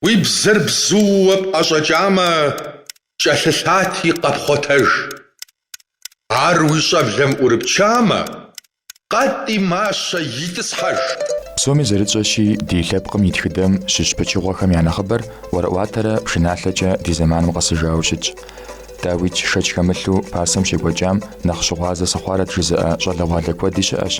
Уи бзэр бзууэ пӏэщӏэкӏамэ, кӏэлъылъати къэпхъуэтэж. Ар уи щӏэблэм ӏурыпчамэ, къэтӏи мащэ итӏысхьэж. Псоми зэрытщӏэщи, ди лъэпкъым и тхыдэм щыщ пычыгъуэхэм я нэхъыбэр ӏуэрыӏуатэрэ пшыналъэкӏэ ди зэманым къэсыжауэ щытщ. Дауикӏ, шэч хэмылъу, пасэм щекӏуэкӏам нэхъ щыгъуазэ сыхъуарэт жызыӏэ щӏалэгъуалэ куэди щыӏэщ,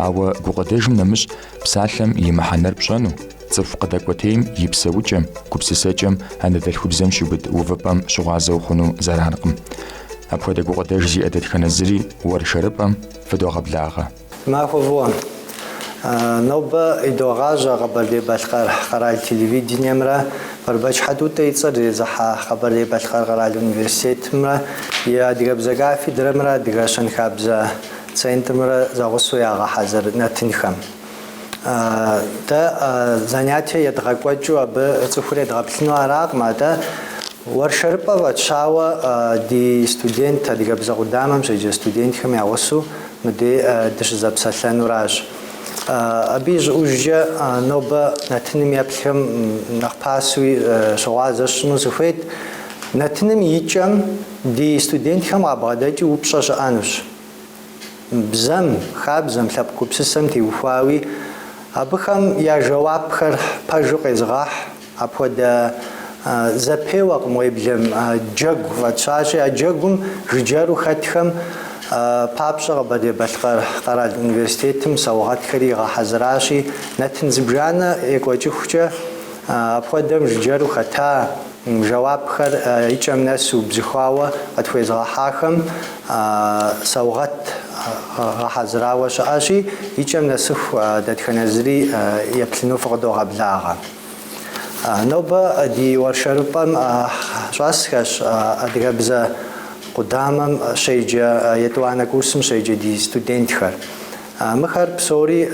ауэ гукъыдэжым нэмыщӏ псалъэм и мыхьэнэр пщӏэну, цӏыху къыдэкӏуэтейм и псэукӏэм, гупсысэкӏэм, анэдэлъхубзэм щиубыд увыпӏэм щыгъуазэ ухъуну зэранкъым. Апхуэдэ гукъыдэж зиӏэ дэтхэнэ зыри уэршэрыпӏэм фыдогъэблагъэ. Махуэ фӏыуэ. Нобэ идогъажьэ Къэбэрдей-Балъкъэр къэрал телевидениемрэ Бэрбэч Хьэтӏутӏэ и цӏэр зезыхьэ Къэбэрдей-Балъкъэр къэрал университетымрэ и адыгэбзэ кафедрэмрэ Адыгэ щэнхабзэ центрымрэ зэгъусэу ягъэхьэзыр нэтынхэм. Дэ занятие едгъэкӏуэкӏыу абы цӏыхур едгъэплъыну аракъым, атӏэ уэршэрыпӏэ фӏэтщауэ ди студент, адыгэбзэ къудамэм щеджэ студентхэм я гъусэу мыдей дыщызэпсэлъэнуращ. Абы ищӏыӏужкӏэ нобэ нэтыным еплъхэм нэхъ пасэуи щыгъуазэ сщӏыну сыхуейт. Нэтыным и кӏэм ди студентхэм къабгъэдэкӏыу упщӏэ щыӏэнущ. Бзэм, хабзэм, лъэпкъ гупсысэм теухуауи абыхэм я жэуапхэр пэжу къезыгъэхь апхуэдэ зэпеуэкъым, уеблэм джэгу фӏэтщащи, а джэгум жыджэру хэтхэм папщӏэ Къэбэрдей-Балъкъэр къэрал университетым саугъэтхэри игъэхьэзыращи, нэтын зыбжанэ екӏуэкӏыхукӏэ апхуэдэм жыджэру хэта Жэуапхэр и кӏэм нэс убзыхуауэ къытхуезыгъэхьахэм саугъэт гъэхьэзырауэ щыӏэщи, и кӏэм нэсыху дэтхэнэ зыри еплъыну фыкъыдогъэблагъэ. Нобэ ди уэршэрыпӏэм щӏэсхэщ адыгэбзэ къудамэм щеджэ, етӏуанэ курсым щеджэ ди студентхэр. Мыхэр псори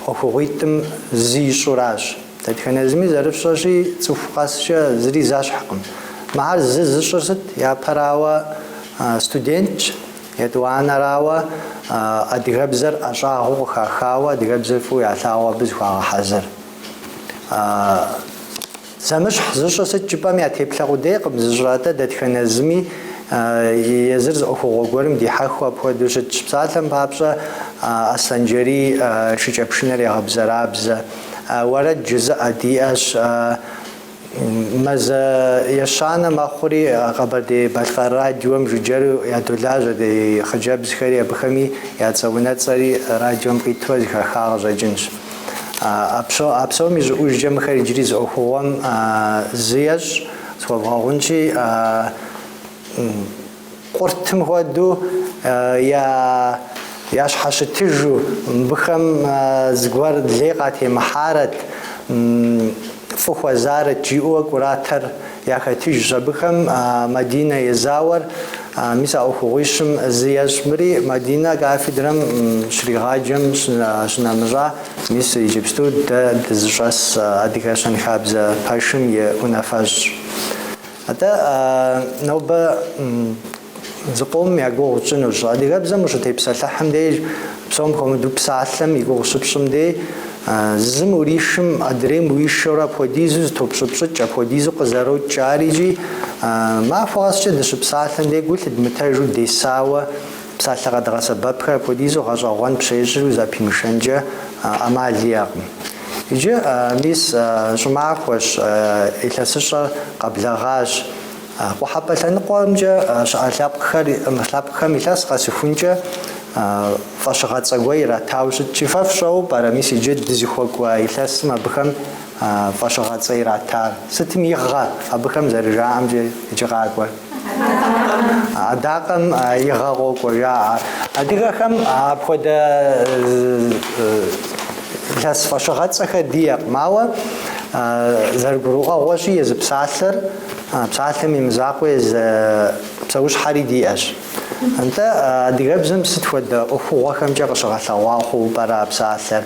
ӏуэхугъуитӏым зы ищӏуращ. Дэтхэнэ зыми зэрыфщӏэщи, цӏыху къэскӏэ зыри зэщхькъым. Мыхэр зы зыщӏыр сыт? Япэрауэ, студентщ, етӏуанэрауэ, адыгэбзэр ӏэщӏагъэу къыхахауэ, адыгэбзэр фӏыуэ ялъагъуу абы зыхуагъэхьэзыр. Зэмыщхь зыщӏыр сыт жыпӏэм я теплъэ къудейкъым зыщӏыр, атӏэ дэтхэнэ зыми езыр зы ӏуэхугъуэ гуэрым дихьэхыу апхуэдэу щытщ. Псалъэм папщӏэ, Аслъэнджэрий шыкӏэпшынэр егъэбзэрабзэ. Уэрэд жызыӏэ диӏэщ. Мазэ ещанэ мэхъури, Къэбэрдей-Балъкъэр радиом жыджэру ядолажьэ ди хъыджэбзхэри, абыхэми я цӏэ-унэцӏэри радиом къитурэ зэхаха къыщӏэкӏынщ. А псом ищӏыӏужкӏэ мыхэр иджыри зы ӏуэхугъуэм зы ещӏ, схуэвгъэгъунщи, Къуртым хуэдэу я ящхьэщытыжу, мыбыхэм зыгуэр лей къатемыхьарэт, фӏы хуэзарэт жиӏэуэ кӏуратэр яхэтыжщ. Абыхэм Мадинэ Езауэр мис а ӏуэхугъуищым зы ещӏ. Мыри Мадинэ кафедрэм щригъаджэм щынэмыщӏа, мис иджыпсту дэ дызыщӏэс адыгэ щэнхабзэ пэшым и унафэщӏщ. Атӏэ, нобэ зыкъомым я гугъу тщӏынущ. Адыгэбзэм ущытепсэлъыхьым деж, псом хуэмыдэу псалъэм и гугъу щыпщӏым дей, зым уришым адрейм уишэурэ апхуэдизу зытопщӏыпщӏыкӏ, апхуэдизу къызэрокӏ ар икӏи махуэ къэскӏэ дыщыпсалъэм дей гу лъыдмытэжу десауэ псалъэ къэдгъэсэбэпхэр апхуэдизу гъэщӏэгъуэн пщещӏри узэпимышэнкӏэ ӏэмал иӏэкъым. Иджы, мис, щӏымахуэщ, илъэсыщӏэр къэблэгъащ. Къухьэпӏэ лъэныкъуэмкӏэ щыӏэ лъэпкъхэр, лъэпкъхэм илъэс къэсыхункӏэ фӏэщыгъэцӏэ гуэр иратауэ щытщи, фэ фщӏэуэ пӏэрэ, мис иджы дызыхуэкӏуа илъэсым абыхэм фӏэщыгъэцӏэ иратар? Сытым и гъэ абыхэм зэрыжаӏэмкӏэ иджы къакӏуэр? Адакъэм и гъэ къокӏуэ жаӏэ. Адыгэхэм апхуэдэ илъэс фӏэщыгъэцӏэхэр диӏэкъым, ауэ зэрыгурыӏуэгъуэщи, езы псалъэр, псалъэм и мызакъуэу езы псэущхьэри диӏэщ. Нтӏэ, адыгэбзэм сыт хуэдэ ӏуэхугъуэхэмкӏэ къыщыгъэлъэгъуа хъууэ пӏэрэ а псалъэр?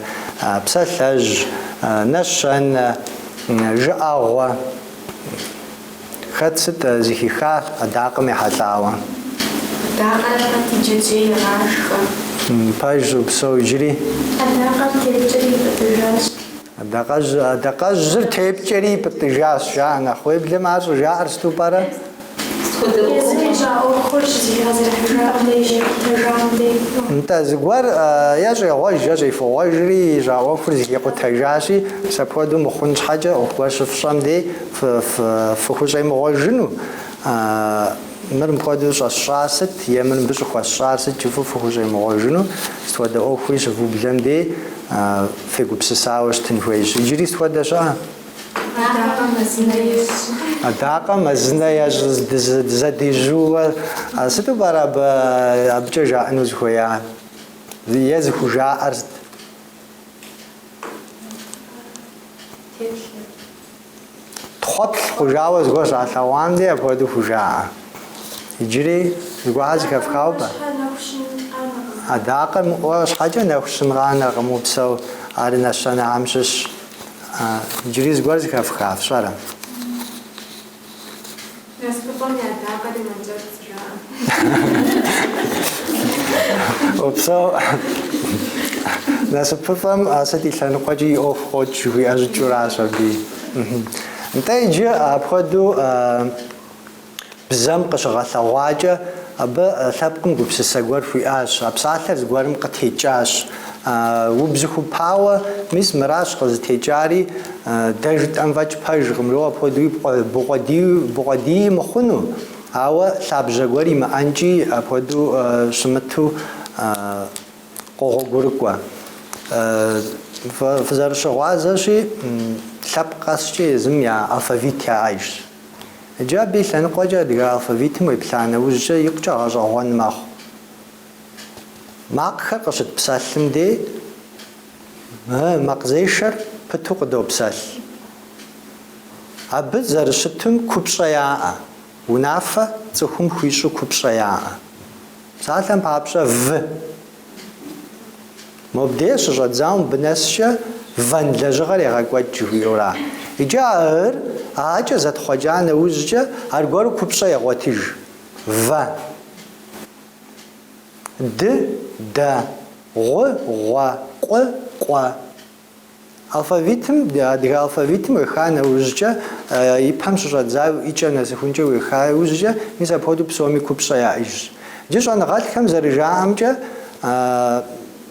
Псалъэжь, нэщэнэ, жыӏэгъуэ. Хэт сыт зэхиха адакъэм ехьэлӏауэ? Адакъэрэ пэт и джэджьей егъашхэ. Пэжщ, упсэу иджыри. Адакъэр тепкӏэри ипӏытӏыжащ. Адакъэжь, адакъэжьыр тепкӏэри пӏытӏыжащ, жаӏэ нэхъ. Уеблэмэ ар щӏыжаӏэр сыту пӏэрэ? Езым ищӏа ӏуэхур щызэхигъэзэрыхьыжам деж, икъутэжам деж. Нтӏэ, зыгуэр е щӏегъуэж, е щӏефыгъуэжри ищӏа ӏуэхур зэхикъутэжащи, мис апхуэдэу мыхъун щхьэкӏэ ӏуэху гуэр щыфщӏэм дей фыхущӏемыгъуэжыну. Мыр мыпхуэдэу щӏэсщӏар сыт е мыр мыбы щӏыхуэсщӏар сыт жыфӏэу фыхущӏемыгъуэжыну, сыт хуэдэ ӏуэхури щывублэм дей фегупсысауэ щытын хуейщ. Иджыри сыт хуэдэ щыӏэ? Адакъэ мэзынэ ещӏ. Адакъэ мэзынэ ещӏ зэдежьууэ. Сыту пӏэрэ абы абыкӏэ жаӏэну зыхуеяр? Е зыхужаӏэр сыт? Теплъэ. Тхъуэплъ хъужауэ зыгуэр щалъэгъуам дей апхуэдэу хужаӏэ. Иджыри зыгуэрхэр зэхэфхауэ пӏэрэ? Адакъэ мыӏуэ щхьэкӏэ нэху щын къанэркъым, упсэу, ар нэщэнэхэм щыщ. Иджыри зыгуэр зэхэфха, фщӏэрэ? Насыпыфӏэм и адакъэри мэкӏэцӏ, жаӏэ. Упсэу, насыпыфӏэм сыт и лъэныкъуэкӏи и ӏуэху къокӏ жыхуиӏэ щӏыкӏэуращ абыи. Нтӏэ иджы апхуэдэу бзэм къыщыгъэлъэгъуакӏэ абы лъэпкъым гупсысэ гуэр хуиӏащ, а псалъэр зыгуэрым къытекӏащ. Убзыхупауэ, мис мыращ къызытекӏари, дэ жытӏэм фӏэкӏ пэжкъым, жыпӏэу апхуэдэуи букъуэдии мыхъуну, ауэ лъабжьэ гуэр имыӏэнкӏи апхуэдэу щымыту къогъуэгурыкӏуэ. Фызэрыщыгъуазэщи, лъэпкъ къэскӏэ езым я алфавит яӏэжщ. Иджы абы и лъэныкъуэкӏэ адыгэ алфавитым уеплъа нэужькӏэ икъукӏэ гъэщӏэгъуэн мэхъу. Макъхэр къыщытпсэлъым дей ы макъзешэр пыту къыдопсэлъ. Абы зэрыщытым купщӏэ яӏэ, унафэ цӏыхум хуищӏу купщӏэ яӏэ. Псалъэм папщӏэ, вы. Мобдей щыщӏэдзауэ мыбы нэскӏэ вэн лэжьыгъэр егъэкӏуэкӏ жыхуиӏэура. Иджы а ы-р а-кӏэ зэтхъуэкӏа нэужькӏэ аргуэру купщӏэ егъуэтыж. Вэ. Ды, дэ. Гъу, гъуэ. Къу, къуэ. Алфавитым, адыгэ алфавитым уеха нэужькӏэ, и пэм щыщӏэдзауэ и кӏэм нэсыхункӏэ уеха иужькӏэ, мис апхуэдэу псоми купщӏэ яӏэжщ. Иджы щӏэныгъэлӏхэм зэрыжаӏэмкӏэ,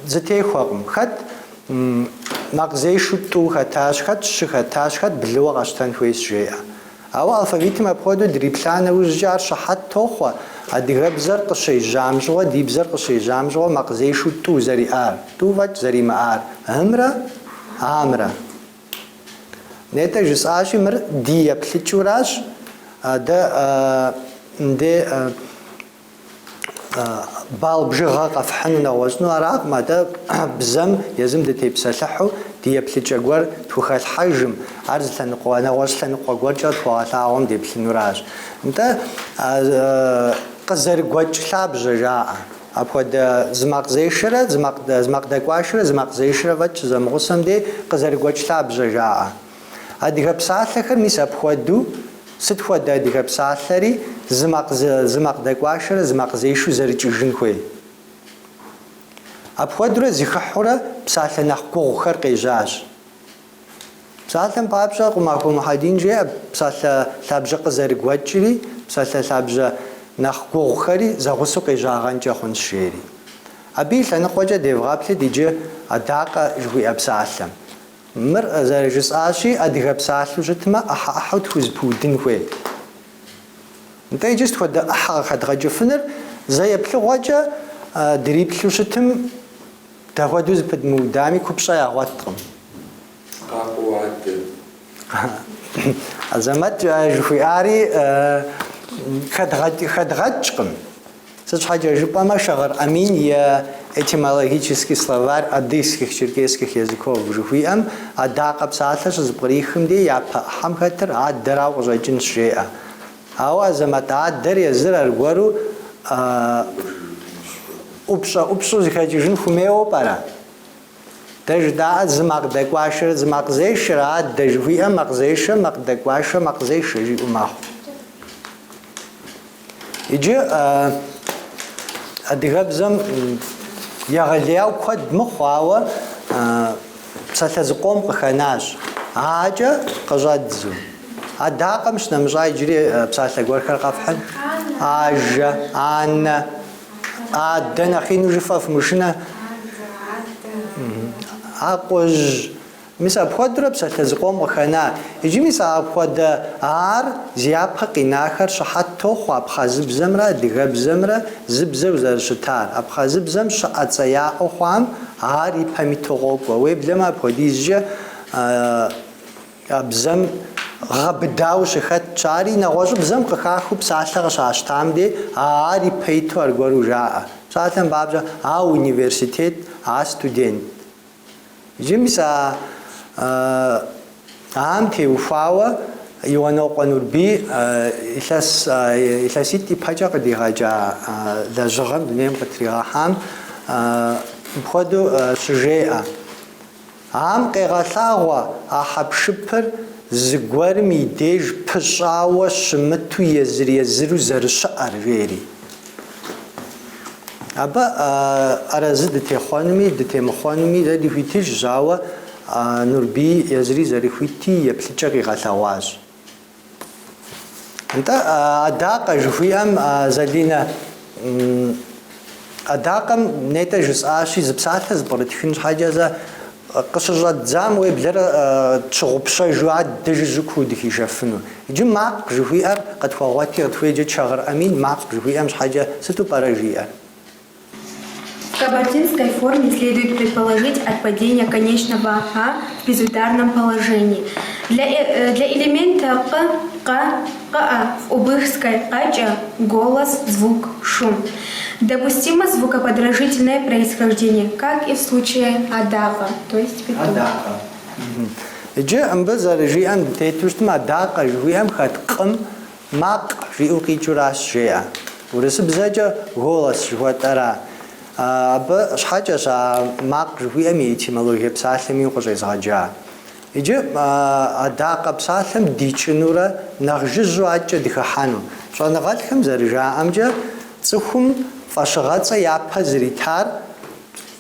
зэтехуэкъым. Хэт макъзешэу тӏу хэтащ, хэт щы хэтащ, хэт блыуэ къэщтэн хуейщ, жеӏэ. Ауэ алфавитым апхуэдэу дриплъа нэужькӏэ ар щыхьэт тохъуэ адыгэбзэр къыщежьам щыгъуэ, ди бзэр къыщежьам щыгъуэ макъзешэу тӏу зэриӏар, тӏу фӏэкӏ зэримыӏар, ы-мрэ а-мрэ. Нетӏэ жысӏащи, мыр ди еплъыкӏэуращ, дэ мыдей Балл бжыгъэ къэфхьыну нэгъуэщӏыну аракъым, атӏэ бзэм езым дытепсэлъыхьу ди еплъыкӏэ гуэр тхухэлъхьэжым, ар зы лъэныкъуэ, нэгъуэщӏ лъэныкъуэ гуэркӏэ тхуэгъэлъагъуэм деплъынуращ. Нтӏэ, къызэрыгуэкӏ лъабжьэ жаӏэ. Апхуэдэ зы макъзешэрэ, зы макъ, зы макъ дэкӏуашэрэ зы макъзешэрэ фӏэкӏ щызэмыгъусэм дей къызэрыгуэкӏ лъабжьэ жаӏэ. Адыгэ псалъэхэр мис апхуэдэу, сыт хуэдэ адыгэ псалъэри зы макъ зы макъ дэкӏуашэрэ зы макъзешэу зэрыкӏыжын хуей. Апхуэдэурэ зэхыхьурэ псалъэ нэхъ гугъухэр къежьащ. Псалъэм папщӏэ, Къумахуэ Мухьэдин жеӏэ псалъэ лъабжьэ къызэрыгуэкӏри, псалъэ лъабжьэ нэхъ гугъухэри зэгъусэу къежьагъэнкӏэ хъунщ, жери. Абы и лъэныкъуэкӏэ девгъэплъыт иджы адакъэ жыхуиӏэ псалъэм. Мыр, зэрыжысӏащи, адыгэ псалъэу щытмэ, ӏыхьэ-ӏыхьэу тхузэпыудын хуей. Нтӏэ иджы сыт хуэдэ ӏыхьэ къыхэдгъэкӏыфыныр зэ еплъыгъуэкӏэ дриплъу щытым, дапхуэдэу зэпыдмыудами, купщӏэ ягъуэткъым. Къакъыу адэ. Азэмэт жыхуиӏари хэдгъэкӏкъым. Сыт щхьэкӏэ жыпӏэмэ, Шагъыр Амин и Этимологический словарь адыгских, черкесских языков жыхуиӏэм адакъэ псалъэр щызэпкърихым дей япэ ӏыхьэм хэтыр адэрауэ къыщӏэкӏынщ, жеӏэ. Ауэ Азэмэт адэр езыр аргуэру ӏупщӏэ-ӏупщӏэу зэхэкӏыжын хуэмейуэ пӏэрэ? Дэ жытӏаӏэ зы макъ дэкӏуашэрэ зы макъзешэрэ, адэ жыхуиӏэм макъзешэ, макъ дэкӏуашэ, макъзешэ жиӏэу мэхъу. Иджы адыгэбзэм егъэлеяуэ куэд мыхъу, ауэ. псалъэ зыкъом къыхэнащ, а-кӏэ къыщӏэддзу. Адакъэм щынэмыщӏа иджыри псалъэ гуэрхэр къэфхьын. Ажэ, анэ, адэ нэхъ ину жыфӏэ фымышынэ. Акъужь. Мис апхуэдэурэ псалъэ зыкъом къыхэна. Иджы мис а апхуэдэ а-р зи япэ къинахэр щыхьэт тохъуэ абхъазыбзэмрэ адыгэбзэмрэ зы бзэу зэрыщытар. Абхъазыбзэм щыӏэцӏэ яӏэу хъуам а-р и пэм иту къокӏуэ. Уеблэмэ апхуэдизкӏэ а бзэм гъэбыдауэ щыхэтщ. Ари нэгъуэщӏыбзэм къыхахыу псалъэ къыщащтам дей а-р и пэ иту аргуэру жаӏэ. Псалъэм папщӏэ, а университет, а студент. Иджы мис а а-м теухуауэ Иуанокъуэ Нурбий илъэс илъэситӏ ипэкӏэ къыдигъэкӏа лэжьыгъэм дунейм къытригъэхьам мыпхуэдэу щыжеӏэ. А-м къегъэлъагъуэ а хьэпшыпыр зыгуэрым и деж пыщӏауэ щымыту езыр-езыру зэрыщыӏэр, жери. Абы арэзы дытехъуэнуми дытемыхъуэнуми дэ дыхуитыжщ, ауэ Нурбий езыри зэрыхуити еплъыкӏэ къигъэлъэгъуащ. Нтӏэ, адакъэ жыхуиӏэм, Залинэ, адакъэм нетӏэ жысӏащи, зы псалъэ зэпкърытхын щхьэкӏэ зэ къыщыщӏэддзам уеблэрэ тщыгъупщэжу аддэ жыжьэу куу дыхишэфыну. Иджы макъ жыхуиӏэр къытхуэгъуэти къытхуеджэ Чэгъыр Амин макъ жыхуиӏэм щхьэкӏэ сыту пӏэрэ жиӏэр? В кабардинской форме следует предположить отпадение конечного «а» в безударном положении. Для, э, для элемента «къ», «къэ», «къыӏэ» в убыхской «къэкӏэ» голос, звук, шум. Допустимо звукоподражательное происхождение, как и в случае адакъэ, то есть петух. Адакъэ. Иджы мыбы зэрыжиӏэм дытету щытмэ, адакъэ жыхуиӏэм хэт къ-м макъ жиӏэу къикӏыуращ, жеӏэ. Урысыбзэкӏэ голос жыхуэтӏэра. Абы щхьэкӏэщ а макъ жыхуиӏэм и этимологие псалъэми укъыщӏезгъэджар. Иджы адакъэ псалъэм дикӏынурэ нэхъ жыжьэу адэкӏэ дыхыхьэну. Щӏэныгъэлӏхэм зэрыжаӏэмкӏэ, цӏыхум фӏэщыгъэцӏэ япэ зритар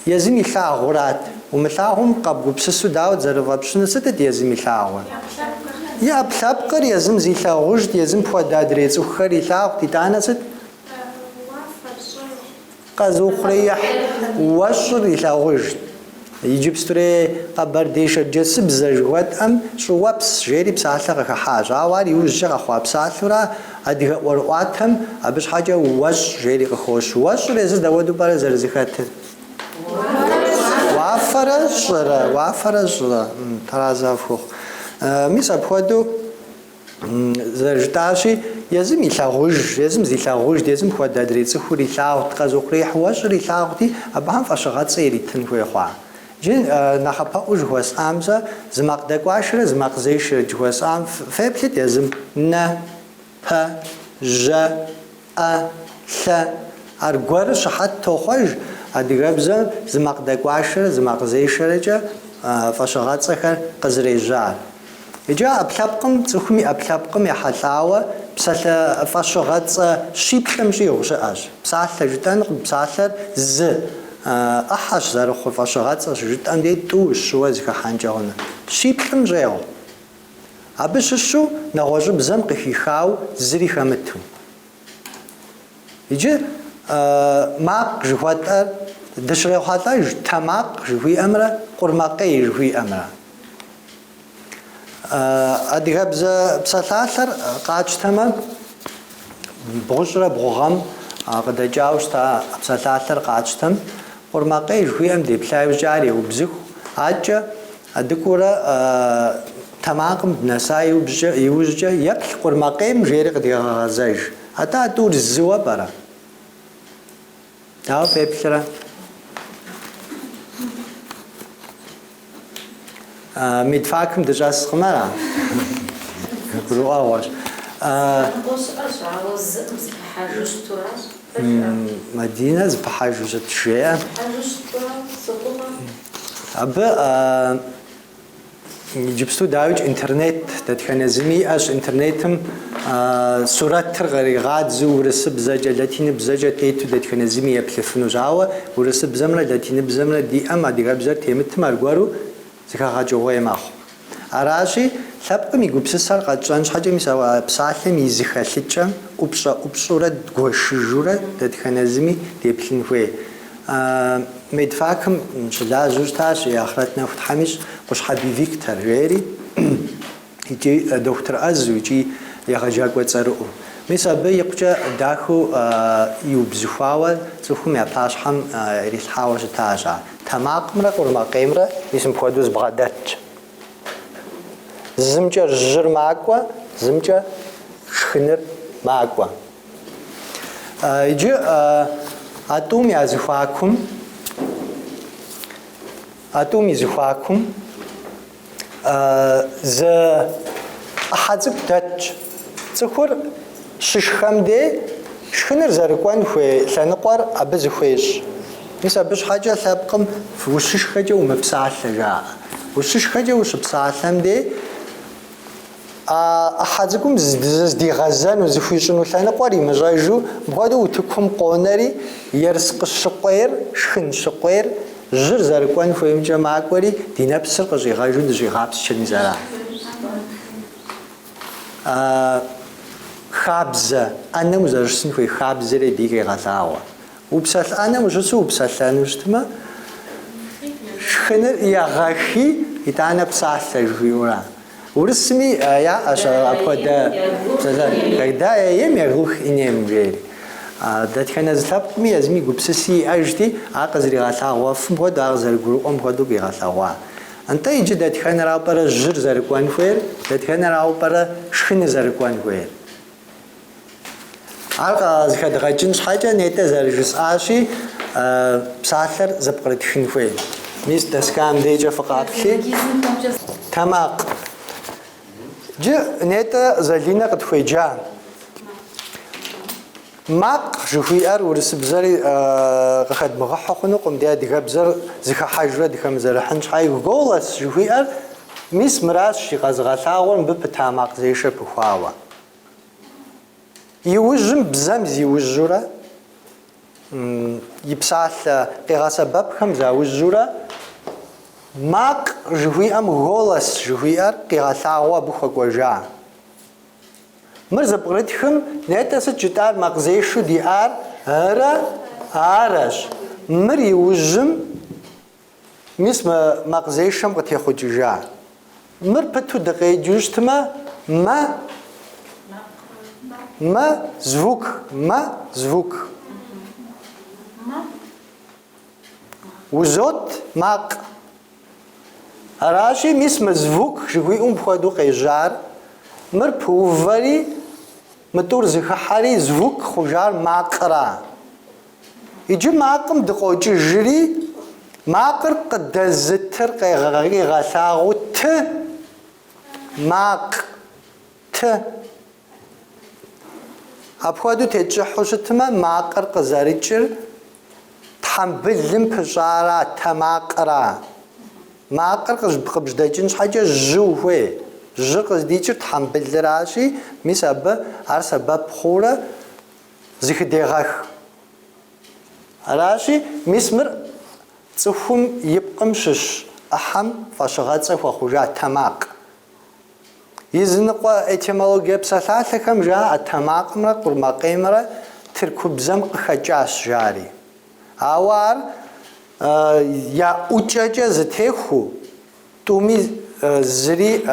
езым илъагъурат. Умылъагъум къэбгупсысу дауэт зэрыфӏэпщынур, сытыт езым илъагъур? И ӏэпкълъэпкъыр езым зилъагъужт, езым хуэдэ адрей цӏыхухэр илъагъут, итӏанэ сыт? Къэзыухъуреихь уэщӏыр илъагъужт. Иджыпстурей къэбэрдей-шэрджэсыбзэ жыхуэтӏэм щӏыуэпс жери псалъэ къыхыхьащ. Ауэ ар иужькӏэ къэхъуа псалъэура адыгэ ӏуэрыӏуатэм абы щхьэкӏэ уэщӏ жери къыхощ. Уэщӏыр езыр дауэду пӏэрэ зэрызэхэтыр? Уафэрэ щӏырэ, уафэрэ щӏырэ. Тхьэразэ фхухъу. Мис апхуэдэу Зэрыжытӏащи, езым илъагъуж, езым зилъагъужт, езым хуэдэ адрей цӏыхур илъагъут, къэзыухъуреихь уэщӏыр илъагъути, абыхэм фӏэщыгъэцӏэ иритын хуей хъуа. Иджы нэхъапэӏуэу жыхуэсӏам сэ зы макъ дэкӏуашэрэ зы макъ зешэрэ жыхуэсӏам феплъыт езым нэ, пэ, жьэ, ӏэ, лъэ. Аргуэру щыхьэт тохъуэж адыгэбзэм зы макъ дэкӏуашэрэ зы макъ зешэрэкӏэ фӏэщыгъэцӏэхэр къызэрежьар. Иджы ӏэпкълъэпкъым, цӏыхум и ӏэпкълъэпкъым ехьэлӏауэ псалъэ фӏэщыгъэцӏэ щиплӏым щӏигъу щыӏэщ. Псалъэ жытӏэнкъым, псалъэр зы ӏыхьэщ зэрыхъур, фӏэщыгъэцӏэщ жытӏэм дей тӏу, щыуэ зыхыхьэнкӏэ хъуну. Щиплӏым щӏегъу. Абы щыщу нэгъуэщӏыбзэм къыхихау зыри хэмыту. Иджы макъ жыхуэтӏэр дыщрехьэлӏэж тэмакъ жыхуиӏэмрэ къурмакъей жыхуиӏэмрэ. Адыгэбзэ псалъалъэр къатщтэмэ, бгъущӏрэ бгъу гъэм къыдэкӏауэ щыта псалъалъэр къатщтэм, къурмакъей жыхуиӏэм деплъа иужькӏэ ар еубзыху, адэкӏэ дыкӏуэурэ тэмакъым дынэса иужькӏэ еплъ къурмакъейм жери къыдегъэгъэзэж. Атӏэ а тӏур зыуэ пӏэрэ? Дауэ феплърэ? Медфакым дыщӏэскъым ара? Гурыӏуэгъуэщ. Лъэныкъуэ щыӏэщ, ауэ зыӏым зыпыхьэжу щытуращ. Мадинэ зыпыхьэжу щыт жеӏэ. Зыпыхьэжу щытурэ согугъэ. Абы Иджыпсту, дауикӏ, интернет дэтхэнэ зыми иӏэщ. Интернетым сурэтыр къригъадзэу урысыбзэкӏэ, латиныбзэкӏэ тету дэтхэнэ зыми еплъыфынущ. Ауэ урысыбзэмрэ латиныбзэмрэ диӏэм адыгэбзэр темытым аргуэру. Зэхэгъэкӏыгъуей мэхъу. Аращи, лъэпкъым и гупсысэр къэтщӏэн щхьэкӏэ мис а псалъэм и зыхэлъыкӏэм ӏупщӏэ-ӏупщӏурэ дгуэшыжурэ дэтхэнэ зыми деплъын хуей. Медфакым щылажьэу щытащ и ахърэт нэху Тхьэм ищӏ Къущхьэбий Виктор жери икӏи дохутыр ӏэзэу, икӏи егъэджакӏуэ цӏэрыӏуэу. Мис абы икъукӏэ дахэу иубзыхуауэ цӏыхум я пащхьэм ирилъхьауэ щытащ ар. Тэмакъымрэ къурмакъеймрэ мис мыпхуэдэу зыбгъэдэтщ. Зымкӏэ жьыр макӏуэ, зымкӏэ шхыныр макӏуэ. Иджы а тӏум я зэхуакум, а тӏум и зэхуакум зы ӏыхьэ цӏыкӏу дэтщ. Цӏыхур щышхэм дей шхыныр зэрыкӏуэн хуей лъэныкъуэр абы зыхуещӏ. Мис абы щхьэкӏэ лъэпкъым ущышхэкӏэ умыпсалъэ жаӏэ. Ущышхэкӏэ ущыпсалъэм дей а ӏыхьэ цӏыкӏум зыздигъэзэну, зыхуищӏыну лъэныкъуэр имыщӏэжу, мыпхуэдэу утыкум къонэри, ерыскъы щыкъуейр, шхын щыкъуейр, жьыр зэрыкӏуэн хуеймкӏэ макӏуэри, ди нэпсыр къыщӏигъэжу дыщӏигъапсчэр мис ара. Хабзэ, ӏэнэм узэрыщысын хуей хабзэри абыи къегъэлъагъуэ. Упсэлъ ӏэнэм ущысу упсэлъэну щытмэ, шхыныр егъэхи, итӏанэ псалъэ жыхуиӏэура. Урысми яӏэщ апхуэдэ псалъэ, Когда я ем, я глух и нем, жери. Дэтхэнэ зы лъэпкъми езым и гупсыси иӏэжти, ар къызэригъэлъагъуэфым хуэдэу, ар къызэрыгурыӏуэм хуэдэу къигъэлъэгъуа. Нтӏэ иджы дэтхэнэрауэ пӏэрэ жьыр зэрыкӏуэн хуейр, дэтхэнэрауэ пӏэрэ шхыныр зэрыкӏуэн хуейр? Ар къызэхэдгъэкӏын щхьэкӏэ, нетӏэ зэрыжысӏащи, псалъэр зэпкърытхын хуей. Мис доскам дейкӏэ фыкъаплъи. Тэмакъ. Иджы нетӏэ Залинэ къытхуеджа. Макъ жыхуиӏэр урысыбзэри къыхэдмыгъыхьэ хъунукъым, ди адыгэбзэр зыхыхьэжрэ дыхэмызэрыхьын щхьэи. Голос жыхуиӏэр мис мыращ къэзыгъэлъагъуэр мыбы пыта макъзешэ пыхуауэ. Иужьым бзэм зиужьурэ, и псалъэ къигъэсэбэпхэм заужьурэ, макъ жыхуиӏэм голос жыхуиӏэр къигъэлъагъуэу абы хуэкӏуэжа. Мыр зэпкърытхым нетӏэ сыт жытӏар макъзешэу диӏар ы-рэ а-рэщ. Мыр иужьым Мис мы макъзешэм къытехъукӏыжа. Мыр пыту дыкъеджэу щытмэ, мэ, мэ, звук, мэ, звук. Узот макъ. Аращи, мис мы звук жыхуиӏэм мыпхуэдэу къежьар, мыр пыувэри, мы тӏур зыхыхьэри, звук хъужар макъра. Иджы макъым дыкъокӏыжри, макъыр къыдэзытыр къигъэлъагъуэу ты, макъ, ты. Апхуэдэу тетщӏыхьу щытмэ, макъыр къызэрыкӏыр тхьэмбылым пыщӏара, тэмакъра. Макъыр къыбжьэдэкӏын щхьэкӏэ жьы ухуей. Жьыр къыздикӏыр тхьэмбылыращи, мис абы ар сэбэп хъуурэ зыхыдегъэх. Аращи, мис мыр цӏыхум и пкъым щыщ ӏыхьэм фӏэщыгъэцӏэ хуэхъужа тэмакъ. Изыныкъуэ этимологие псалъалъэхэм жаӏэ тэмакъымрэ къурмакъеймрэ тыркубзэм къыхэкӏащ жари. Ауэ ар я ӏукӏэкӏэ зытехуэу, Тӏуми зыри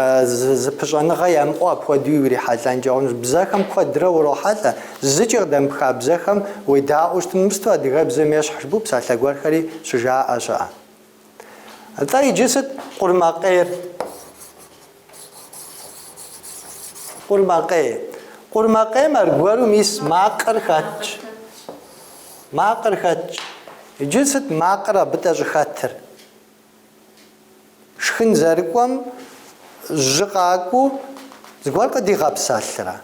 зыпыщӏэныгъэ ямыӏэу апхуэдэуи урихьэлӏэнкӏэ хъунущ. Бзэхэм куэдрэ урохьэлӏэ, зыкӏи къыдэмыпха бзэхэм уедаӏуэу щытмэ, мыр сыту адыгэбзэм ещхь жыпӏэу псалъэ гуэрхэри щыжаӏэ щыӏэ. Атӏэ иджы сыт къурмакъейр? Къурмакъей. Къурмакъейм аргуэру мис макъыр хэтщ. Макъыр хэтщ. Иджы сыт макъыр абытӏэ щӏыхэтыр? Шхын зэрыкӏуэм жьы къакӏуэу зыгуэр къыдигъэпсэлърэ?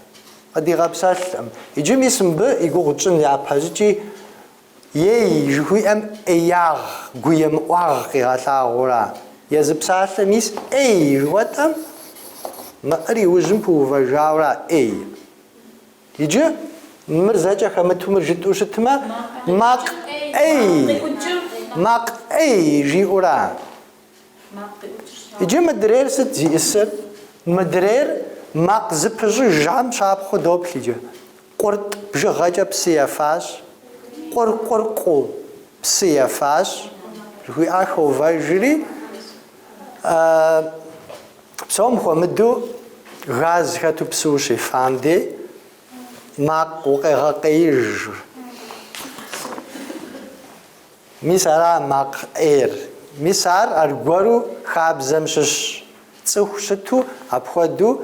Къыдигъэпсэлъкъым. Иджы мис мыбы и гугъу тщӏын япэщӏыкӏи ей жыхуиӏэм ӏеягъ, гуемыӏуагъ къигъэлъагъуэра? Езы псалъэ мис ӏей жыхуэтӏэм мы ӏыр иужьым пыувэжауэра ӏей? Иджы мыр зэкӏэ хэмыту мыр жытӏэу щытмэ, макъ ӏей, макъ ӏей жиӏэура? Иджы мыдрейр сыт зиӏысыр? Мыдрейр макъ зыпыщӏыжхэм щапхъэу доплъ иджы. Къуртӏ бжыгъэкӏэ псы ефащ, къур-къур-къу псы ефащ, жыхуиӏар хоувэжри, псом хуэмыдэу газ хэту псы ущефам дей макъ укъегъэкъеиж. Мис ара макъ ӏейр. Мис ар аргуэру хабзэм щыщщ. Цӏыху щыту апхуэдэу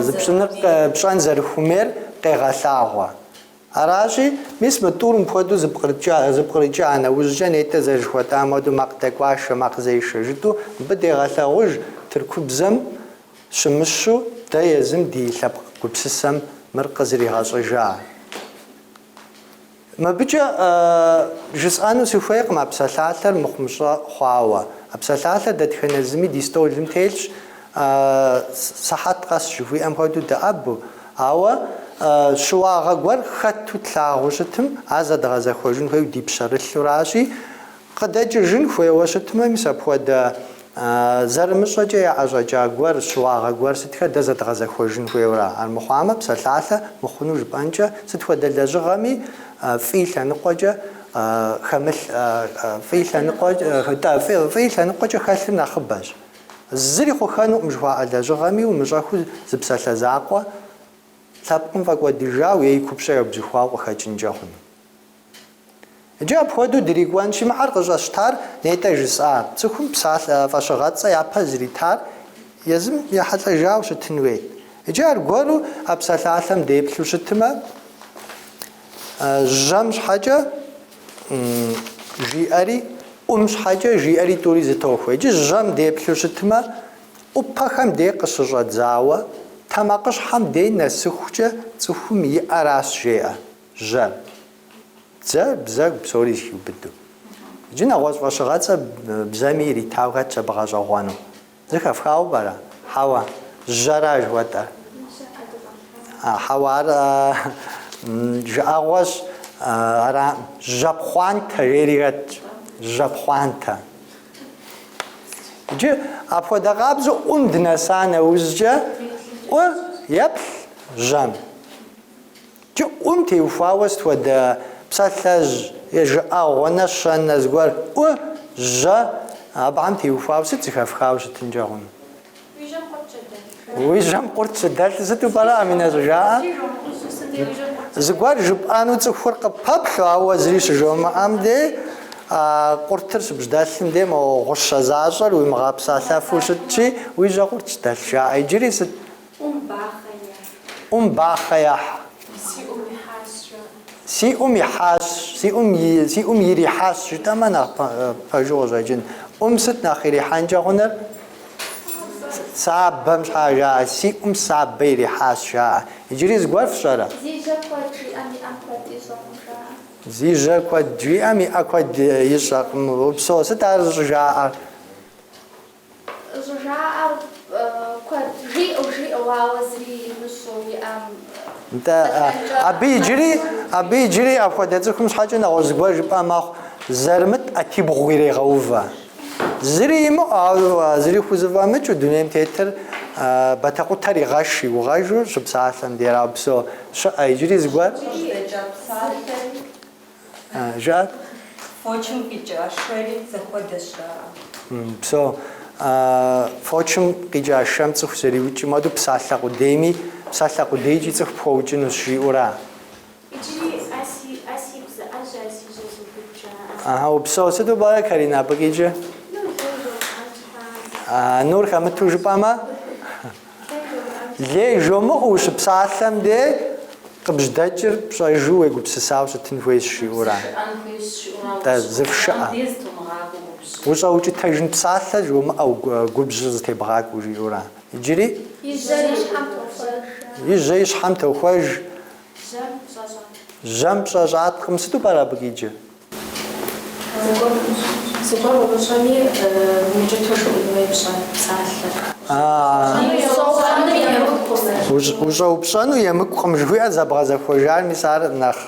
зыпщӏыныр пщӏэн зэрыхуэмейр къегъэлъагъуэ. Аращи, мис мы тӏур мыпхуэдэу зэпкърыкӏа нэужькӏэ нетӏэ зэрыжыхуэтӏам хуэдэу макъ дэкӏуашэ, макъ зешэ жытӏэу мыбы дегъэлъагъуж тыркубзэм щымыщу дэ езым ди лъэпкъ гупсысэм мыр къызэригъэщӏыжар. Мыбыкӏэ жысӏэну сыхуейкъым а псалъалъэр мыхъумыщӏэ хъуауэ. А псалъалъэр дэтхэнэ зыми ди стӏолым телъщ, сыхьэт къэс жыхуиӏэм хуэдэу дыӏэбу, ауэ щыуагъэ гуэр хэту тлъагъуу щытым, ар зэдгъэзэхуэжын хуейуэ ди пщэрылъуращи, Къыдэкӏыжын хуейуэ щытмэ, мис апхуэдэ зэрымыщӏэкӏэ яӏэщӏэкӏа гуэр, щыуагъэ гуэр сытхэр дэ зэдгъэзэхуэжын хуейуэра. Армыхъуамэ, псалъалъэ мыхъуну жыпӏэнкӏэ, сыт хуэдэ лэжьыгъэми фӏы и лъэныкъуэкӏэ хэмылъ, фӏы и лъэныкъуэкӏэ, фӏы и лъэныкъуэкӏэ хэлъыр нэхъыбэщ. Зыри хъухэнукъым жыхуаӏэ лэжьыгъэми умыщӏэхыу зы псалъэ закъуэ лъэпкъым фӏэкӏуэдыжауэ е и купщӏэ яубзыхуауэ къыхэкӏынкӏэ хъуну. Иджы апхуэдэу дрикӏуэнщи, мыхьэр къыщӏэсщтар нетӏэ жысӏа, цӏыхум псалъэ фӏэщыгъэцӏэ япэ зритар езым ехьэлӏэжауэ щытын хуейт. Иджы аргуэру а псалъалъэм деплъу щытмэ, жьэм щхьэкӏэ жиӏэри, ӏум щхьэкӏэ жиӏэри тӏури зэтохуэ. Иджы жьэм деплъу щытмэ, ӏупэхэм дей къыщыщӏэдзауэ, тэмакъыщхьэм дей нэсыхукӏэ цӏыхум и ӏэращ, жеӏэ. Жьэр. Дзэ, бзэгу псори зыхиубыдэу. Иджы нэгъуэщӏ фӏэщыгъэцӏэ бзэми иритауэ хэтщ абы гъэщӏэгъуэну. Зэхэфхауэ пӏэрэ? Хьэуэ. Жьэра жыхуэтӏэр? Хьэуэ, ар жыӏэгъуэщ, араӏым. Жьэпхъуантэ жери хэтщ. Жьэпхъуантэ. Иджы апхуэдэ къабзэу ӏум дынэса нэужькӏэ, ӏу еплъ жьэм. Иджы ӏум теухуауэ сыт хуэдэ псалъэжь е жыӏэгъуэ, нэщэнэ зыгуэр ӏу, жьэ, абыхэм теухуауэ сыт зэхэфхауэ щытынкӏэ хъуну? Уи жьэм къурт щыдэлъ. Уи жьэм къурт щыдэлъ сыту пӏэрэ, Аминэ щӏыжаӏэр? Зыгуэр жыпӏэну цӏыхур къыппэплъу, ауэ зыри щыжомыӏэм дей, а къуртыр щыбжьэдэлъым дей мо гъущэ защӏэр уимыгъэпсалъэфу щытщи, уи жьэ къурт щыдэлъ жаӏэ. Иджыри сыт? ӏум бахъэ ехь. ӏум бахъэ ехь. Си ӏум ихьащ, жаӏэ. Си ӏум ихьащ, си ӏум и, си ӏум ирихьащ жытӏэмэ нэхъ пэжу къыщӏэкӏын. ӏум сыт нэхъ ирихьэнкӏэ хъунур? Сабэм щхьа жаӏэ, си ӏум сабэ ирихьащ, жаӏэ. Иджыри зыгуэр фщӏэрэ? Зи жьэ куэд жиӏэм и ӏэм куэд ищӏэкъым, жаӏэ. Зи жьэ куэд жиӏэм и ӏэ куэд ищӏэкъым. Упсэу, сыт ар щӏыжаӏэр? Щӏыжаӏэр куэд жиӏэу, жиӏэу, ауэ зыри имыщӏэу и ӏэм Нтӏэ, абы иджыри, абы иджыри апхуэдэ цӏыхум щхьэкӏэ нэгъуэщӏ зыгуэр жыпӏэ мэхъу, зэрымыт ӏэтибгъу ирегъэувэ. Зыри имыӏэу, ауэ зыри хузэфӏэмыкӏыу дунейм тетыр батэкъутэр игъэш игугъэжу щыпсалъэм дей ара упсэу щыӏэ иджыри зыгуэр? Къыздэкӏа псалъэри. Жыӏэт? Фочым къикӏа шэри зэхуэдэщ, жаӏэ. Упсэу. Фочым къикӏа шэм цӏыху зэриукӏым хуэдэу псалъэ къудейми, псалъэ къудейкӏи цӏыху пхуэукӏынущ, жиӏэура? Иджыри ӏэ си ӏэ сигу зыӏэжьэ, ӏэ си жьэ зубыд, жаӏэ. Аха, упсэу. Сыту пӏэрэ, Каринэ, абы къикӏыр? Ну, лей жомыӏэн щхьа. Нур хэмыту жыпӏэмэ? Лей жомыӏэу ущыпсалъэм дей къыбжьэдэкӏыр пщӏэжу уегупсысауэ щытын хуейщ, жиӏэура. Зышыӏэн хуейщ, жиӏэура. Тӏэ, зыфшыӏэ. Дей зытумыгъакӏуэ губжьыр. Ущӏэукӏытэжын псалъэ жомыӏэу губжьыр зытебгъакӏуэу, жиӏэура. Иджыри? И жьэр и щхьэм тохуэж. И жьэ и щхьэм тохуэж. Жьэм пщӏэ щӏаткъым. Жьэм пщӏэ щӏаткъым. Сыту пӏэрэ абы къикӏыр? Зыгуэр умыщӏэми, умыкӏытэу жыӏэн хуей пщӏэ псалъэр. Ущӏэупщӏэну емыкӏукъым жыхуиӏэр зэбгъэзэхуэжар, мис ар нэхъ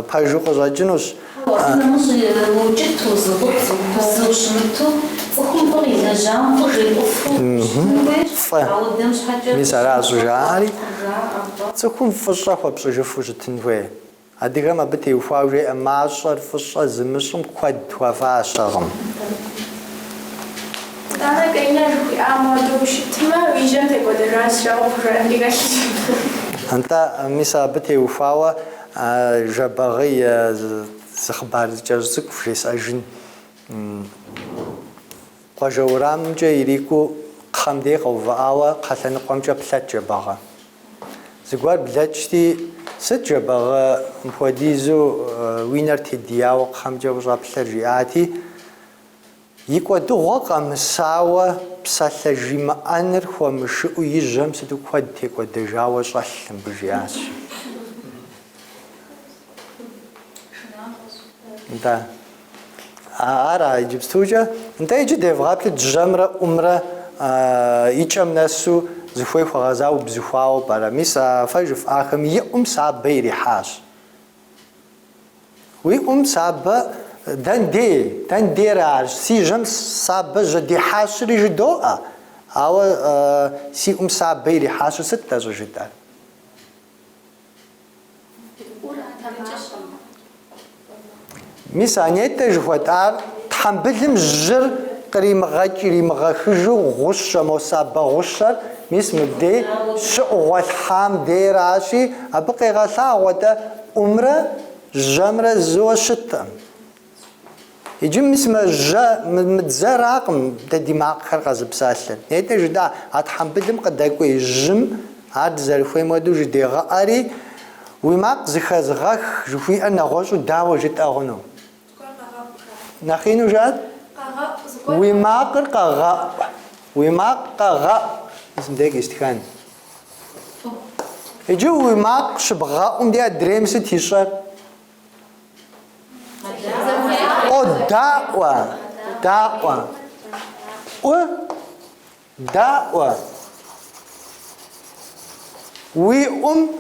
пэжу къыщӏэкӏынущ. Абы нэмыщӏ уукӏытэу, зыгъупцӏу, зыущымыту цӏыхум фӏы. Елэжьам фӏы жепӏэфу щытын хуейщ, Фӏы. ауэ дэм щхьэкӏэ Мис ара щӏыжаӏэри. Жаӏэ. Цӏыхум фӏыщӏэ хуэпщӏыжыфу щытын хуей. Адыгэм абы теухуауэ жеӏэ, Мащӏэр фӏыщӏэ зымыщӏым куэд хуэфащэкъым. Итӏанэ Каринэ жыхуиӏам хуэдэу ущытмэ, уи жьэм текӏуэдэжащ, жаӏэу къыхужаӏэнри хэлъщ. Нтӏэ, мис абы теухуауэ Жэбагъы и зы хъыбар кӏэщӏ цӏыкӏу вжесӏэжын. Къуажэ уэрамымкӏэ ирикӏуэу кхъэм дей къэувыӏауэ кхъэ лъэныкъуэмкӏэ плъэт Жэбагъы. Зыгуэр блэкӏти, сыт Жэбагъы мыпхуэдизу уи нэр тедияуэ кхъэмкӏэ ущӏэплъэр жиӏати, и кӏуэдыгъуэ къэмысауэ псалъэ жимыӏэныр хуэмышыӏэу и жьэм сыту куэд текӏуэдэжауэ щӏэлъ мыбы жиӏащ. Нтӏэ. Ара иджыпстукӏэ? Нтӏэ иджы девгъэплъыт жьэмрэ ӏумрэ и кӏэм нэсу зыхуей хуэгъэзауэ убзыхуауэ пӏэрэ? Мис а фэ жыфӏахэм и ӏум сабэ ирихьащ. Уи ӏум сабэ дэндей, дэндейр арщ. Си жьэм сабэ жьэдихьащри жыдоӏэ, ауэ си ӏум сабэ ирихьащу сыт дэ щӏыжытӏэр? Мис а нетӏэ жыхуэтӏар тхьэмбылым жьыр къримыгъэкӏ иримыгъэхыжу гъущэ, мо сабэ гъущэр мис мыбдей щыӏугъуэлъхьам дейращи, абы къегъэлъагъуэ-тӏэ ӏумрэ жьэмрэ зыуэ щыткъым. Иджы мис мы жьэ, мы дзэракъым дэ ди макъхэр къэзыпсэлъыр. Нетӏэ жытӏа, а тхьэмбылым къыдэкӏуей жьым ар дызэрыхуейм хуэдэу жыдегъэӏэри, уи макъ зыхэзгъэх жыхуиӏэр нэгъуэщӏу дауэ жытӏэ хъуну? Нэхъ ину жыӏэт? Уи макъыр къэгъэӏу. Уи макъ къэгъэӏу. Мис мыбдеж къистхэн. Иджы уи макъ щыбгъэӏум де адрейм сыт ищӏэр? Къодаӏуэ, даӏуэ. ӏу, даӏуэ. Уи ӏум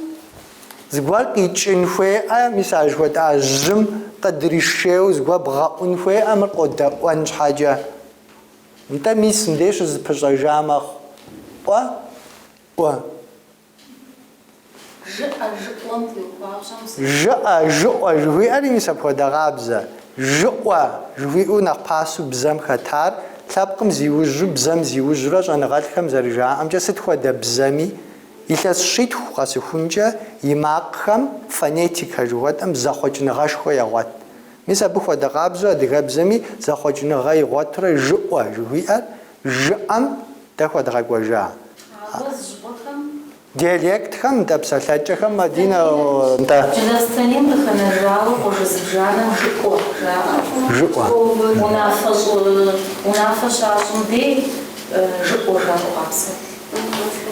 зыгуэр къикӏын хуейӏэ, мис а жыхуэтӏа жьым къыдришейуэ зыгуэр бгъэӏун хуейӏэ, мыр къодэӏуэн щхьэкӏэ. Нтӏэ, мис мыбдеж щызэпыщӏэжа мэхъу. ӏуэ, ӏу. Жыӏэ, жыӏуэм теухуауэ щӏэм сыт? Жыӏэ, жыӏуэ жыхуиӏэри мис апхуэдэ къабзэ. Жыӏуэ жыхуиӏэу нэхъ пасэу бзэм хэтар, лъэпкъым зиужьу, бзэм зиужьурэ щӏэныгъэлӏхэм зэрыжаӏэмкӏэ, сыт хуэдэ бзэми, илъэс щитху къэсыхункӏэ и макъхэм фонетикэ жыхуэтӏэм зэхъуэкӏыныгъэшхуэ егъуэт. Мис абы хуэдэ къабзэу адыгэбзэми зэхъуэкӏыныгъэ игъуэтурэ жыӏуэ жыхуиӏэр жыӏэм дэ хуэдгъэкӏуэжа. Ауэ зыщӏыпӏэхэм. Диалектхэм, нтӏэ, псэлъэкӏэхэм, Мадинэ, нтӏэ. Джылахъстэнейм къыхэнэжауэ къуажэ зыбжанэм жыӏуэ жаӏэ. Жыӏуэ. Унафэ щӏы, унафэ щащӏым дей жыӏуэ жаӏэу къапсэлъ.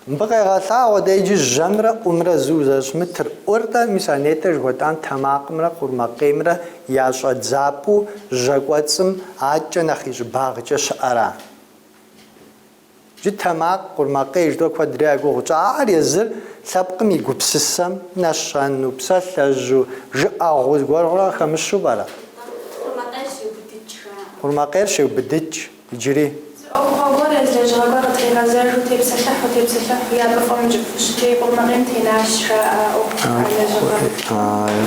Мыбы къегъэлъагъуэ дэ иджы жьэмрэ ӏумрэ зыу зэрыщымытыр. ӏур-тӏэ, мис а нетӏэ жыхуэтӏам тэмакъымрэ къурмакъеймрэ я щӏэдзапӏэу жьэ кӏуэцӏым аткӏэ нэхъ и щӏыбагъкӏэ щыӏэра. Иджы тэмакъ, къурмакъей жытӏэу куэдрэ я гугъу тщӏа. Ар езыр лъэпкъым и гупсысэм нэщэну, псалъэжьу, жыӏэгъуу зыгуэрурэ къыхэмыщу пӏэрэ? Къурмакъейр щеубыдыкӏ жаӏэ. Къурмакъейр щеубыдыкӏ иджыри. Зы ӏуэхугъуэ гуэр е зы лэжьыгъэ гуэр къытригъэзэжу, тепсэлъыхьу, тепсэлъыхьу, е абы фӏэмыкӏыфу щытей къурмакъейм тенащ, жаӏэ а ӏуэху, а лэжьыгъэм.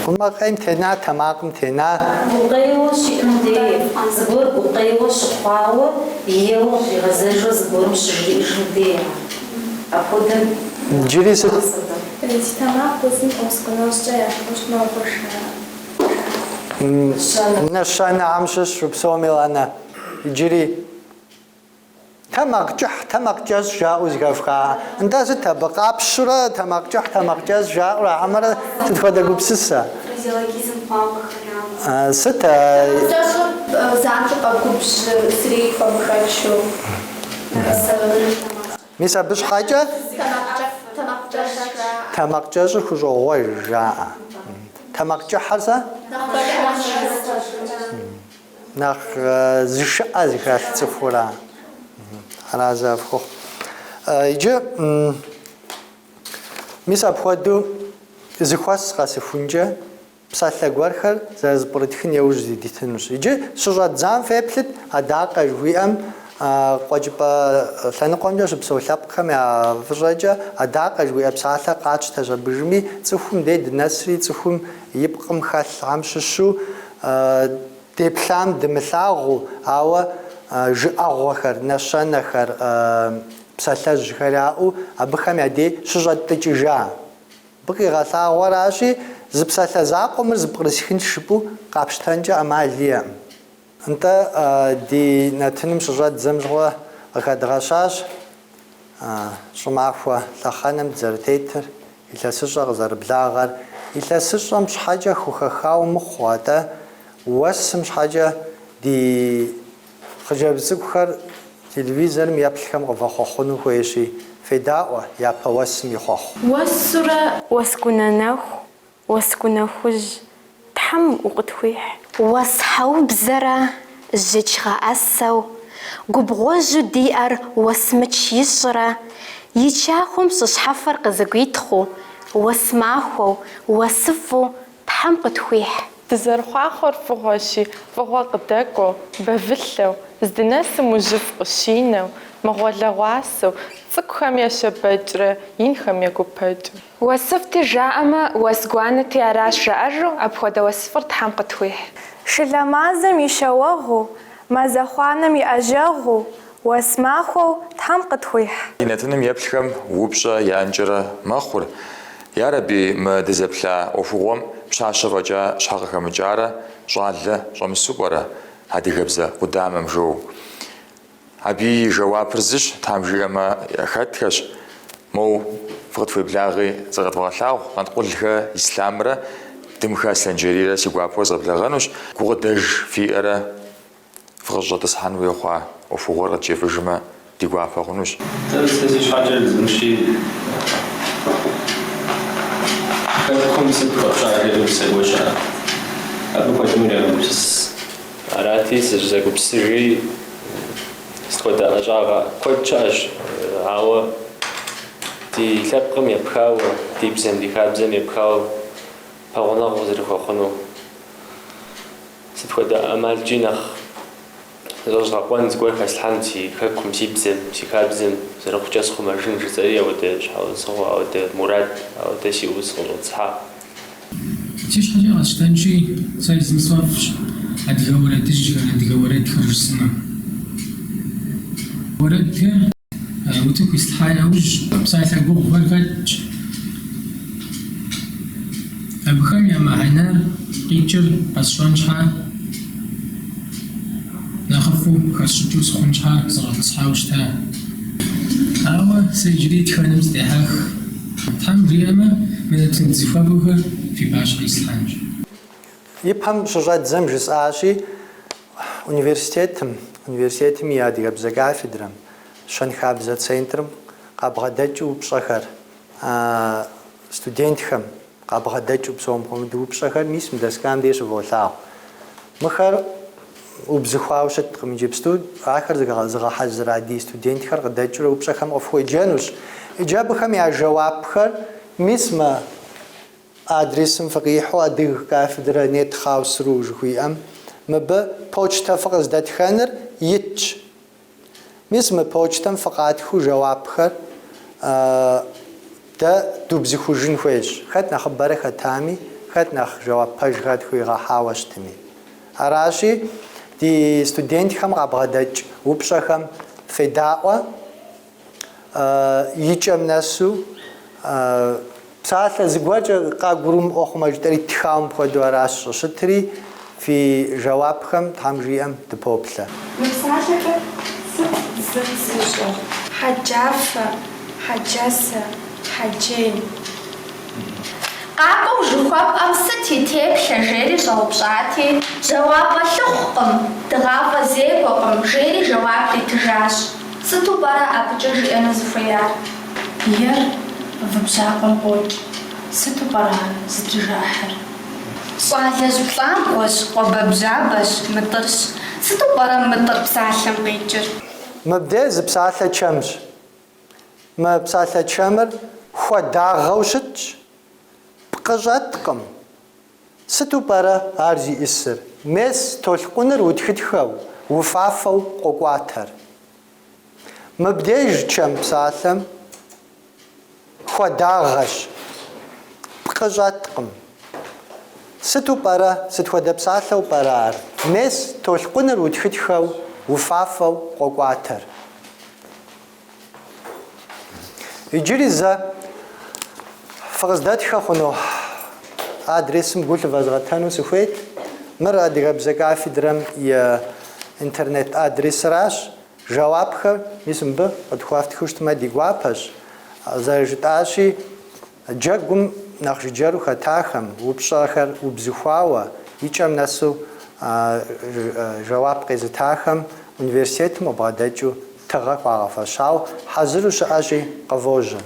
Къурмакъейм тена, тэмакъым тена. Гукъеуэ щиӏэм дей, зыгуэр гукъеуэ щыхъуауэ, еуэ къытригъэзэжу зыгуэрым щыжриӏэжым дей ар. Апхуэдэм Иджыри сыт? Зи тэмакъ узым ӏупс-къуножькӏэ яшхыу щытмэ ухъуж, жаӏэ. Нэщэнэхэм щыщ упсэу, Миланэ. Иджыри. Тэмакъкӏыхь, тэмакъкӏэщӏ жаӏэу зэхэфха. Нтӏэ сыт абы къапщурэ тэмакъкӏыхь, тэмакъкӏэщӏ жаӏэурэ, хьэмэрэ сыт хуэдэ гупсысэ? Фразеологизм хъуауэ къыхэнауэ. Сыт? Кӏэщӏыр занщӏэу къэгубжь, зыри хуэмышэчу. Мис абы щхьэкӏэ тэмакъкӏэщӏыр хущӏогъуэж жаӏэ. Тэмакъкӏыхьыр сэ? Нэхъ зышыӏэ зыхэлъ цӏыхура? Аразы фхухъу. Иджы мис апхуэдэу зэхуэс къэсыхункӏэ псалъэ гуэрхэр зэрызэпкърытхын яужь зидитынущ. Иджы щыщӏэддзам феплъыт адакъэ жыхуиӏэм. Къуэкӏыпӏэ лъэныкъуэмкӏэ щыпсэу лъэпкъхэм я фӏыщӏэкӏэ адакъэ жыхуиӏэ псалъэр къатщтэщ абыжми, цӏыхум дей дынэсри, цӏыхум и пкъым хэлъхэм щыщу деплъам дымылъагъуу, ауэ жыӏэгъуэхэр, нэщэнэхэр, псалъэжьхэр яӏэу абыхэм я дей щыщӏэттӏыкӏыжа. Абы къигъэлъагъуэращи, зы псалъэ закъуэ мыр зыпкърысхынщ жыпӏэу къапщтэнкӏэ ӏэмал иӏэкъым. Нтӏэ, ди нэтыным щыщӏэддзэм щыгъуэ къыхэдгъэщащ щӏымахуэ лъэхъэнэм дызэрытетыр, илъэсыщӏэ къызэрыблагъэр. Илъэсыщӏэм щхьэкӏэ хухэхауэ мыхъуу, атӏэ уэсым щхьэкӏэ ди хъыджэбз цӏыкӏухэр телевизорым еплъхэм къывэхъуэхъуну хуейщи, федаӏуэ япэ уэсым и хъуэхъу. Уэсурэ Уэсгунэ нэху, Уэсгунэ хужь, Тхьэм укъытхуихь. Уэс хьэубзэрэ жьыч гъэӏэсэу, губгъуэжьу диӏэр уэсмыч ищӏрэ, ичахуэм щӏы щхьэфэр къызэгуитхъуу, уэс махуэу, уэсыфӏу Тхьэм къытхуихь. Дызэрыхъуахъуэр фӏыгъуэщи, фӏыгъуэ къыдэкӏуэу, бэвылъэу, здынэсым ужьыфӏ къыщинэу, мыгъуэлэгъуасэу, цӏыкӏухэм ещэбэкӏрэ инхэм егупэкӏыу. Уэсыфӏти жаӏэмэ, уэс гуанэти аращ жаӏэжу, апхуэдэ уэсыфӏыр Тхьэм къытхуихь. Шылэ мазэм и щауэгъуу, мазэ хъуанэм и ӏэжьэгъуу, уэс махуэу Тхьэм къытхуихь. Ди нэтыным еплъхэм упщӏэ яӏэнкӏэрэ мэхъур. Ярэби, мы дызэплъа ӏуэхугъуэм пщащэ фӏэкӏа щхьэ къыхэмыкӏарэ, щӏалэ щӏэмысу пӏэрэ адыгэбзэ къудамэм жоу. Абы и жэуапыр зыщ, Тхьэм жиӏэмэ, хэтхэщ, моу фыкъытхуеблагъи зыкъэдвгъэлъагъу, Къанкъулхэ Ислъамрэ Дымхэ Аслъэнджэрийрэ си гуапэу езгъэблэгъэнущ, гукъыдэж фиӏэрэ фыкъыщӏэтӏысхьэн хуей хъуа ӏуэхугъуэр къыджефӏыжмэ, ди гуапэ хъунущ. Сэ си щхьэкӏэ жысӏэнщи, Хэкум сыт хуэпщӏа жери усэ гуэр щыӏэ. Абы куэдым урегъэгупсыс. Арати, сыщӏызэгупсысыжри, сыт хуэдэ ӏэщӏагъэ куэд щыӏэщ, ауэ ди лъэпкъым епхауэ, ди бзэм, ди хабзэм епхауэ пэгъунэгъу узэрыхуэхъуну. Сыт хуэдэ ӏэмалкӏи нэхъ зыщӏэзгъэкъуэн зыгуэр хэслъхьэн си хэкум, си бзэм, си хабзэм зэрыхъукӏэ схъумэжын жысӏэри ауэдэ щхьэусыгъуэ, ауэдэ мурад, ауэдэ сиӏэу сыкъыщӏэтӏысхьа. Си щхьэкӏэ къэсщтэнщи, сэ езым сфӏэфӏщ адыгэ уэрэдыжьхэр, адыгэ уэрэдхэр жысӏэну. Уэрэдхэр утыку ислъхьа яужь псалъэ гугъухэр хэтщ. Абыхэм я мыхьэнэр къикӏыр къэсщӏэн щхьа, нэхъыфӏу хэсщӏыкӏыу сыхъун щхьа сыщӏэтӏысхьауэ щыта. Ауэ сэ иджыри тхэным сыдехьэх. Тхьэм жиӏэмэ, мы нэтын зыхуэкӏуэхэр фи пащхьэ ислъхьэнщ. Ипэм щыщӏэддзэм жысӏащи, университетым, университетым и адыгэбзэ кафедрэм, щэнхабзэ центрым къабгъэдэкӏыу упщӏэхэр, студентхэм къабгъэдэкӏыу псом хуэмыдэу упщӏэхэр мис мы доскам деж щыволъагъу. Мыхэр убзыхуауэ щыткъым иджыпсту, ахэр зыгъэхьэзыра ди студентхэр къыдэкӏыурэ упщӏэхэм къыфхуеджэнущ. Иджы абыхэм я жэуапхэр мис мы адресым фыкъихьу Адыг кафедра нет хаус ру жыхуиӏэм мыбы почтэ фыкъыздэтхэныр итщ. Мис мы почтэм фыкъатхыу жэуапхэр дэ дубзыхужын хуейщ, хэт нэхъыбэрэ хэтами, хэт нэхъ жэуап пэжхэр тхуигъэхьауэ щытми. Аращи, ди студентхэм къабгъэдэкӏ упщӏэхэм федаӏуэ, и кӏэм нэсу Псалъэ зыгуэркӏэ къагурымыӏуэ хъумэ жытӏэри ттхауэ мыпхуэдэу аращ щӏыщытри, фи жэуапхэм Тхьэм жиӏэм дыпоплъэ. Мы псалъэхэр сыт зы зыщӏыр? Хьэджафэ, хьэджэсэ, хьэджей. Къакӏуэу жыхуэпӏэм сыт и теплъэ, жери щӏэупщӏати, жьауапӏэ лъыхъукъым, дыгъафӏэ зекӏуэкъым, жери жэуап къитыжащ. Сыту пӏэрэ абыкӏэ жиӏэну зыхуеяр? Ер вы бжьакъуэм къокӏ. Сыту пӏэрэ ар зытрыжаӏыхьыр? Щӏалэжь плӏабгъуэщ, къуабэбжьабэщ, мытӏырщ. Сыту пӏэрэ мытӏыр псалъэм къикӏыр? Мыбдеж зы псалъэ чэмщ. Мы псалъэ чэмыр хуэдагъэу щытщ, пкъы щӏэткъым. Сыту пӏэрэ ар зиӏысыр? Мес, толъкъуныр утхытхэу, уфафэу къокӏуатэр. Мыбдеж чэм псалъэм хуэдагъэщ, пкъы щӏэткъым. Сыту пӏэрэ, сыт хуэдэ псалъэу пӏэрэ ар? Мес, толъкъуныр утхытхэу, уфафэу къокӏуатэр. Иджыри зэ фыкъыздэтхэ хъуну адресым гу лъывэзгъэтэну сыхуейт. Мыр адыгэбзэ кафедрэм и интернет адресыращ. Жэуапхэр мис мыбы къытхуэфтхыу щытмэ ди гуапэщ. Зэрыжытӏащи, джэгум нэхъ жыджэру хэтахэм, упщӏэхэр убзыхуауэ, и кӏэм нэсу жэуап къезытахэм университетым къыбгъэдэкӏыу тыгъэ хуагъэфэщауэ хьэзыру щыӏэщи, къывожьэ.